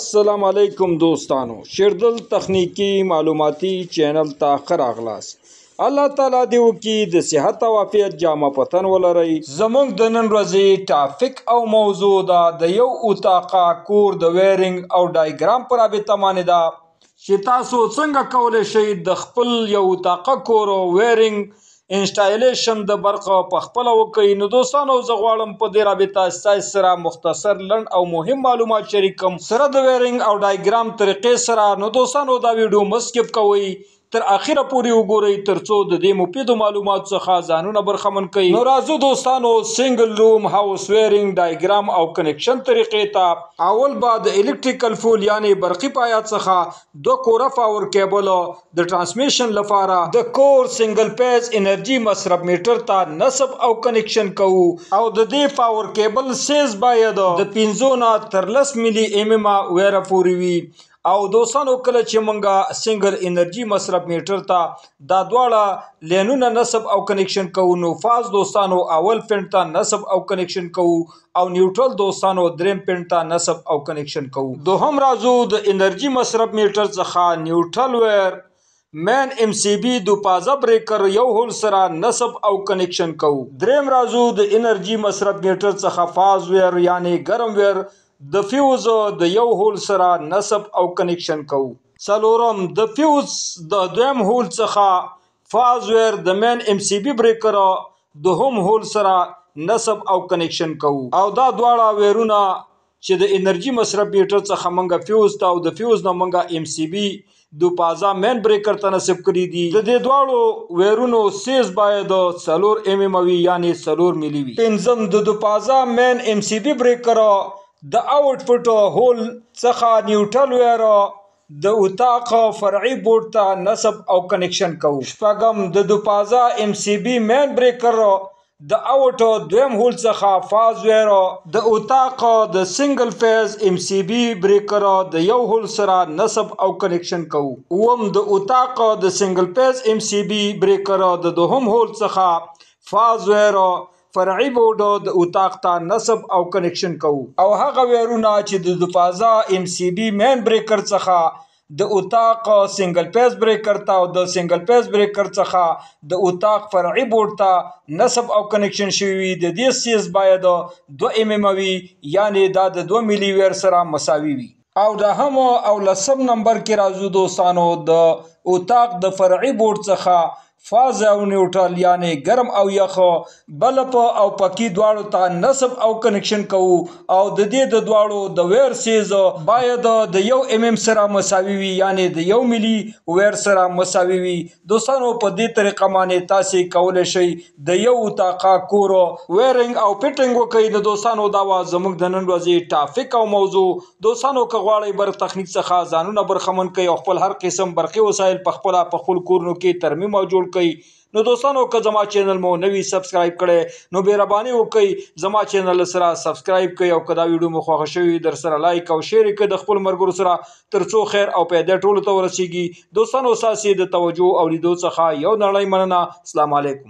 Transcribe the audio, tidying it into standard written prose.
السلام علیکم دوستانو، شیردل تخنیکی معلوماتي چینل ته ښه راغلاست. الله تعالی دې وکړي د صحت او عافیت جامه په تن ولرئ. زموږ د نن ورځې topic او موضوع دا د یو اتاقه کور د wiring او diagram په رابطه باندې ده چې تاسو څنګه کولی شئ د خپل یو اتاقه کور wiring installation د برق په خپله وکړئ. نو دوستانو، زه غواړم په دې رابطه ستاسو سره مختصر، لنډ او مهم معلومات شریک کړم سره د wiring او diagram طریقې سره. نو دوستانو، دا ویډیو مه skip کوئ، تر اخره پورې وګورئ ترڅو د دې مفیدو معلوماتو څخه ځانونه برخمن کړئ. نو راځو دوستانو single room house wiring diagram او connection طریقې ته. اول به د electrical pole یعنی برقي پایه څخه دوه کوره power cable د transmission لپاره د کور single phase انرژي مصرف میټر ته نصب او connection کوو، او د دې power cable size باید د 5 نه تر 10 ملي ایم ایم ویره پورې وي. او دوستانو، کله چې مونږه single انرژي مصرف میټر ته دا دواړه لینونه نصب او connection کوو، نو فاز دوستانو اول پین ته نصب او connection کوو او neutral دوستانو دریم پین ته نصب او connection کوو. دوهم راځو د انرژي مصرف میټر څخه neutral wire main M C B دو فازه breaker یو hole سره نصب او connection کوو. دریم راځو د انرژي مصرف میټر څخه فاز wire یعنی ګرم wire د فیوز د یو hole سره نصب او connection کوو. څلورم، د فیوز د دویم hole څخه فاز wire د main M C B breaker دوهم hole سره نصب او connection کوو. او دا دواړه ویرونه چې د انرژي مصرف میټر څخه مونږه فیوز ته او د فیوز نه مونږه M C B دو فازه main breaker ته نصب کړي دي، د دې دواړو ویرونو size باید 4 ایم ایم وي یعنی 4 ملي وي. پنځم، د دو فازه main M C B breaker د output hole څخه neutral wire د اتاق فرعي بورډ ته نصب او connection کوو. شپږم، د دو فازه M C B main breaker د out دویم hole څخه فاز wire د اتاق د single phase M C B breaker د یو hole سره نصب او connection کوو. اووم، د اتاق د single phase M C B breaker د دوهم hole څخه فاز wire فرعي بورډ د اتاق ته نصب او connection کوو. او هغه ویرونه چې د دو فازه M C B main breaker څخه د اتاق single phase breaker ته او د single phase breaker څخه د اتاق فرعي بورډ ته نصب او connection شوي وي، د دې size باید 2 ایم ایم وي یعنی دا د 2 ملي wire سره مساوي وي. او د هم او لسم نمبر کې راځو دوستانو، د اتاق د فرعي بورډ څخه فاز او neutral یعنی ګرم او یخ بلپ او پکی دواړو ته نصب او connection کوو، او د دې د دواړو د wire size باید د 1 ایم ایم سره مساوي وي یعنی د 1 ملي wire سره مساوي وي. دوستانو، په دې طریقه باندې تاسې کولی شئ د یو اتاقه کور wiring او fitting وکړئ. د دوستانو، دا وه زموږ د نن ورځې topic او موضوع. دوستانو، که غواړئ برق تخنیک څخه ځانونه برخمن کړئ او خپل هر قسم برقي وسایل په خپله په خپل کورونو کې ترمیم او جوړ کړئ، نو دوستانو که زما چینل مو نوی subscribe کړی نو مهرباني وکړئ زما چینل سره subscribe کړئ، او که دا ویډیو مو خوښه شوې در سره like او share کړئ د خپل ملګرو سره ترڅو خیر او پیدا ټولو ته ورسیږي. دوستانو، ستاسې د توجه او لیدو څخه یو نړۍ مننه. السلام علیکم.